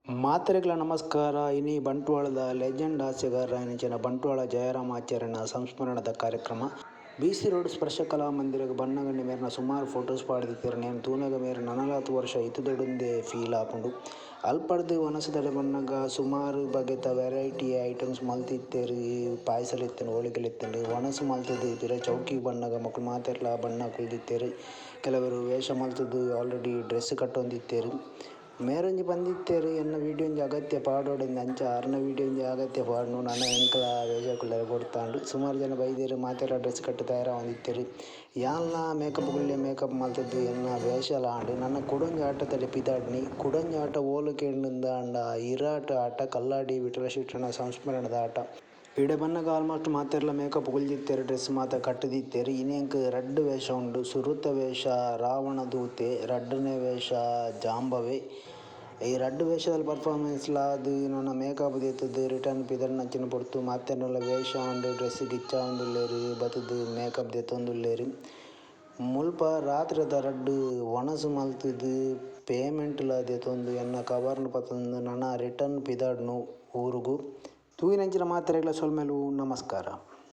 ಮಾತೆರೆಗ್ಲ ನಮಸ್ಕಾರ. ಇನಿ ಬಂಟ್ವಾಳದ ಲೆಜೆಂಡ್ ಹಾಸ್ಯಗಾರರಾಯಿನಂಚಿನ ಬಂಟ್ವಾಳ ಜಯರಾಮಾಚಾರ್ಯನ ಸಂಸ್ಮರಣದ ಕಾರ್ಯಕ್ರಮ. ಬಿ ಸಿ ರೋಡ್ ಸ್ಪರ್ಶ ಕಲಾ ಮಂದಿರಗ್ ಬನ್ನಗನೆ ಮೇರ್ನ ಸುಮಾರ್ ಫೋಟೋಸ್ ಪಾಡ್ದಿತ್ತೆರ್. ನೆನ್ ತೂನಗ ಮೇರ್ ನನಲಾತ್ ವರ್ಷ ಇತ್ತುದೊಡುಂದೆ ಫೀಲ್ ಆಪುಂಡು. ಅಲ್ಪರ್ದ್ ವನಸುದಡೆ ಬನ್ನಗ ಸುಮಾರ್ ಬಗೆತ ವೆರೈಟಿ ಐಟಮ್ಸ್ ಮಲ್ತಿತ್ತೆರ್. ಪಾಯಸಲ ಇತ್ತ್ಂಡ್ ಹೋಳಿಗೆಲ ಇತ್ತ್ಂಡ್. ವನಸ್ ಮಲ್ತುದು ಪಿರ ಚೌಕಿಗ್ ಬನ್ನಗ ಮೊಕುಲು ಮಾತೆರ್ಲ ಬಣ್ಣ ಕುಲ್ದಿತ್ತೆರ್. ಕೆಲವೆರ್ ವೇಷ ಮಲ್ತುದು ಆಲ್ರೆಡಿ ಡ್ರೆಸ್ಸ್ ಕಟೊಂದಿತ್ತೆರ್. ಮೇರೊಂಜಿ ಪಂದಿತ್ತೆರ್ ಎನ್ನ ವೀಡಿಯೋ ಒಂಜಿ ಅಗತ್ಯ ಪಾಡೊಡುಂದು ಅಂಚ ಅರ್ನ ವೀಡಿಯೋ ಒಂಜಿ ಅಗತ್ಯ ಪಾಡ್ನು ನನ ಎಂಕಲ ವೇಷ ಕುಲ್ಲರೆ ಬೊರ್ತಾಂಡ್. ಸುಮಾರ್ ಜನ ಬೈದೆರ್ ಮಾತೆರ್ಲ ಡ್ರೆಸ್ಸ್ ಕಟ್ಟ್ ತಯಾರಾವೊಂದಿತ್ತೆರ್. ಯಾನ್ಲ ಮೇಕಪ್ ಕುಲ್ಲೆ ಮೇಕಪ್ ಮಲ್ತುದು ಎನ್ನ ವೇಷಲ ಆಂಡ್. ನನ ಕುಡೊಂಜಿ ಆಟದಡೆ ಪಿದಾಡ್ನಿ. ಕುಡೊಂಜಿ ಆಟ ಓಲು ಕೇಂಡುಂದಾಂಡ ಇರಾಟ್ ಆಟ ಕಲ್ಲಾಡಿ ವಿಠಲ ಶೆಟ್ರೆನ ಸಂಸ್ಮರಣದ ಆಟ. ಇಡೆ ಬನ್ನಗ ಆಲ್ಮೋಸ್ಟ್ ಮಾತೆರ್ಲ ಮೇಕಪ್ ಕುಲ್ದಿತ್ತೆರ್ ಡ್ರೆಸ್ಸ್ ಮಾತ ಕಟ್ಟುದಿತ್ತೆರ್. ಇನಿ ಎಂಕ್ ರಡ್ಡ್ ವೇಷ ಉಂಡು. ಸುರುತ ವೇಷ ರಾವಣ ದೂತೆ ರಡ್ಡನೆ ವೇಷ ಜಾಂಬವೆ. ಈ ರಡ್ಡ್ ವೇಷದ ಪರ್ಫಾರ್ಮೆನ್ಸ್ ಲ ಆದ್ ನನ ಮೇಕಪ್ ದೆತ್ತುದು ರಿಟರ್ನ್ ಪಿದಡ್ನಂಚಿನ ಪೊರ್ತು ಮಾತೆರ್ನಲ ವೇಷ ಆಂಡ್ ಡ್ರೆಸ್ಸ್ ಗಿಚ್ಚಾವೊಂದುಲ್ಲೆರ್ ಬತ್ತುದು ಮೇಕಪ್ ದೆತ್ತೊಂದುಲ್ಲೆರ್. ಮುಲ್ಪ ರಾತ್ರೆದ ರಡ್ಡ್ ವನಸ್ ಮಲ್ತುದು ಪೇಮೆಂಟ್ ಲ ದೆತೊಂದು ಎನ್ನ ಕವರ್ನ್ ಪತೊಂದು ನನ ರಿಟರ್ನ್ ಪಿದಾಡ್ನು ಊರುಗು. ತೂಯಿನಂಚಿನ ಮಾತೆರೆಗ್ಲ ಸೊಲ್ಮೆಲು ನಮಸ್ಕಾರ.